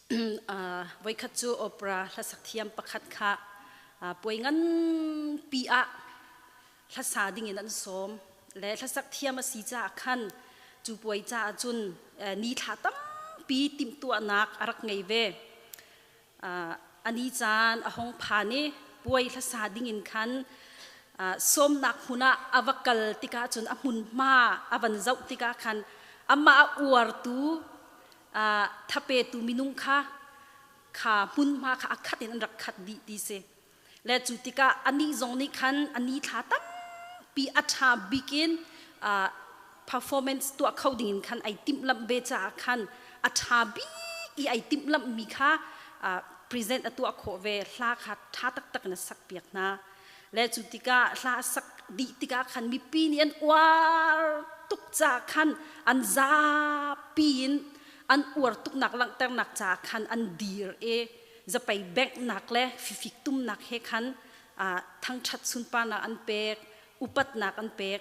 Voikhat cu opera hlasak thiam pakhat kha puai nganpi ah hlasa dingin an sawm le hlasak thiam a si caah khan cu puai caah cun ni thla tampi timhtuahnak a rak ngei ve. Ani caan a hong phan i puai hlasa dingin khan sawmnak hmun ah a va kal tikah cun a hmunhma a van zoh tikah khan amah a uartu thapetu minung kha kha hmunhma kha a khat in an rak khat dih ti si. Le cu tikah anih zong nih khan a ni thla tampi a ṭha bik in performance tuah kho dingin khan ai timhlamh ve caah khan a ṭha bik i ai timhlamhmi kha present a tuah khawh ve. Hla kha ṭha taktak in a sak piak hna. Le cu tikah hla a sak dih tikah khan mipi nih an uar tuk caah khan an zapi in an uar tuknak langhternak caah khan an dir i zapei benghnak le fifik tumnak he khan thangṭhat sunparnak an pek, upatnak an pek.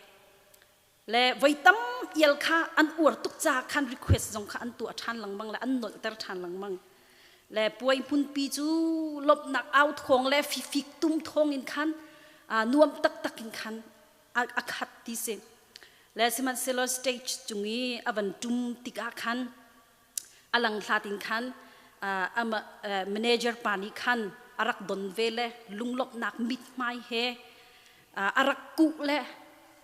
Le voi tam ial kha an uar tuk caah khan request zong kha an tuah ṭhan lengmang le an nolhter ṭhan lengmang. Le puai hmunpi cu lawmhnak au thawng le fifik tum thawng in khan nuam taktak in khan a khat ti si. Le sihmanhsehlaw stage cung i a van ṭum tikah khan a lang hlat in khan manager pa nih khan a rak don ve le lunglawmhnak mithmai he a rak kuh le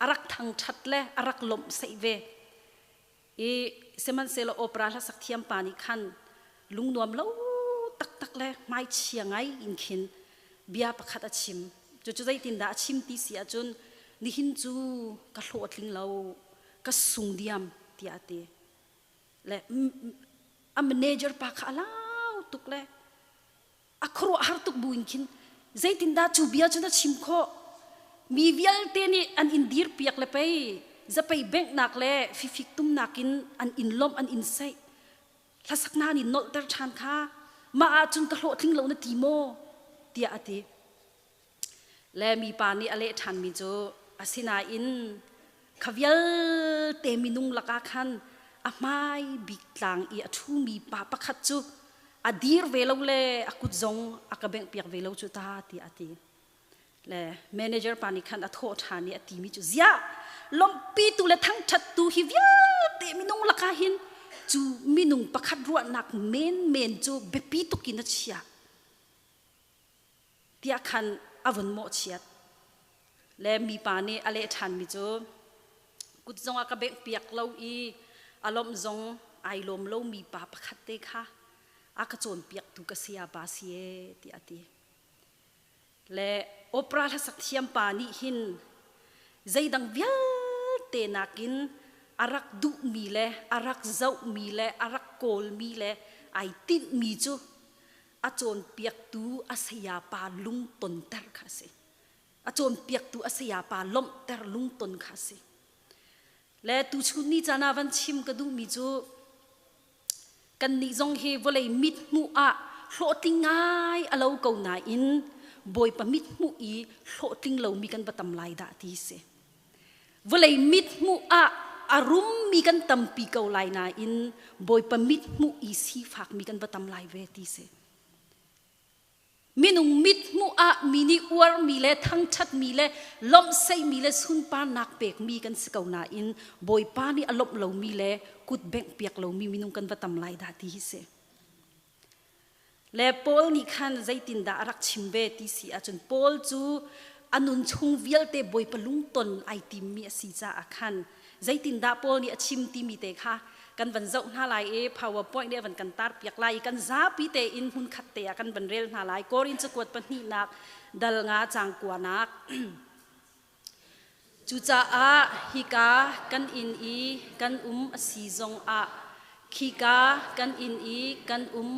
a rak thangṭhat le a rak lawmh seih ve. I sihmanhsehlaw opera hlasak thiam pa nih khan lungnuam lo taktak le hmaichia ngai in khin bia pakhat a chim. Cucu zeitindah a chim ti si ahcun, "Nihin cu ka hlawhtling lo, ka sung diam," tiah a ti. Le a manager pa kha a lau tuk le a khuaruahhar tuk buin khin, "Zeitindah cu bia cu na chim khawh? Mi vialte nih an in dirpiak le pei zapei benghnak le fifik tumnak in an in lawmh, an in saih, hlasak na nih nolhter ṭhan kha, mah ahcun ka hlawhtling lo na ti maw?" tiah a ti. Le mipa nih a leh ṭhanmi cu, "Asinain kha vialte minung lakah khan a hmai bik tlang i a ṭhumi pa pakhat cu a dir ve lo le a kut zong a ka benghpiak ve lo cu ta," tiah a ti. Le manager pa nih khan a thawh ṭhan i a timi cu, "Ziah, lawmhpitu le thangṭhattu hi vialte minung lakah hin cu minung pakhat ruahnak menmen cu biapi tuk in a chiah?" tiah khan a vun mawhchiat. Le mipa nih a leh ṭhanmi cu, "Kut zong a ka benghpiak lo i a lawmh zong ai lawm lomi pa pakhat te kha a ka cawnpiaktu ka saya pa si ee," tiah a ti. Le opera hlasak thiam pa nih hin zeidang vialte nakin a rak duhmi le a rak zohmi le a rak kawlmi le ai tinhmi cu a cawnpiaktu a sayapa lungtonter kha a si. A cawnpiaktu a sayapa lawmhter lungton kha a si. Le tuchun ni caan ah van chim ka duhmi cu kannih zong hi vawlei mithmuh ah hlawhtling ngai a lo ko nain Bawipa mithmuh i hlawhtling lomi kan va tam lai dah ti si. Vawlei mithmuh ah a rummi kan tampi ko lai nain Bawipa mithmuh i sifakmi kan va tam lai ve ti si. Minung mithmuh ah mi nih uarmi le thangṭhatmi le lawmhseihmi le sunparnak pekmi kan si ko nain Bawipa nih a lawmh lomi le kut bengh piak lomi minung kan va tam lai dah ti hi si. Le Paul nih khan zeitindah a rak chim ve ti si ahcun, Paul cu a nun chung vialte Bawipa lungton ai timmi a si caah khan zeitindah Paul nih a chim timi te kha kan van zoh hna lai i PowerPoint nih a van kan tar piak lai i kan zapi tein hmunkhat te ah kan van rel hna lai. Korin cakuat pahnihnak dal nga caang kuanak. Cucaah hika kan inn i kan um a si zongah, khika kan inn i kan um.